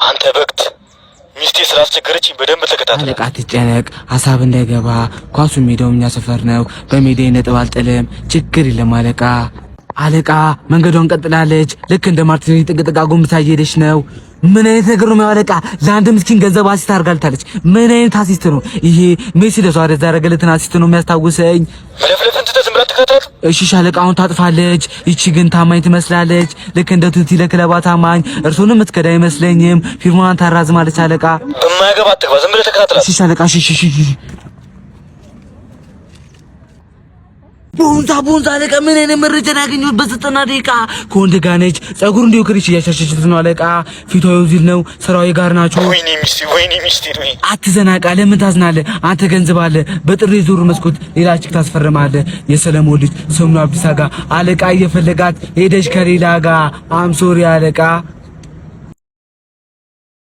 አንተ በግት፣ ሚስቴ ስላስቸገረችኝ በደንብ ተከታተል። አለቃ አትጨነቅ፣ ሀሳብ እንዳይገባ። ኳሱ ሜዳው እኛ ሰፈር ነው። በሜዳ ነጥብ አልጥልም። ችግር የለም አለቃ። አለቃ መንገዷን ቀጥላለች። ልክ እንደ ማርቲኔሊ ጥቅጥቅ አጎንብሳ እየሄደች ነው። ምን አይነት ነገር ነው አለቃ? ለአንድ ምስኪን ገንዘብ assist አድርጋልታለች። ምን አይነት assist ነው ይሄ? ሜሲ ለሱዋሬዝ ያደረገለትን assist ነው የሚያስታውሰኝ። መለፍለፍን ትተህ ዝም ብለህ ተከታተል። እሺ ሻለቃ፣ አሁን ታጥፋለች። ይቺ ግን ታማኝ ትመስላለች። ልክ እንደ ቱቲ ለክለባ ታማኝ፣ እርሱንም የምትከዳ አይመስለኝም። ፊርማዋን ታራዝማለች አለቃ። በማያገባ አትግባ፣ ዝም ብለህ ተከታተል። እሺ ሻለቃ፣ እሺ እሺ እሺ። ቦንዛ ቦንዛ አለቃ፣ ምን አይነት መረጃ ነው ያገኘሁት? በ90 ደቂቃ ከወንድ ጋር ነች። ጸጉር እንዲሁ ክሪሽ እያሻሸችት ነው አለቃ። ፊቷ ዮዚል ነው። ስራው ጋር ናቸው። ወይኔ ሚስቴ፣ ወይኔ ሚስቴ፣ ወይኔ። አትዘናቃ። ለምን ታዝናለህ? አንተ ገንዘብ አለ። በጥሪ ዙር መስኮት ሌላ chick ታስፈርማለህ። የሰለሞን ልጅ ሰሙን አብዲሳ ጋር አለቃ እየፈለጋት ሄደች ከሌላ ጋር። I'm sorry አለቃ።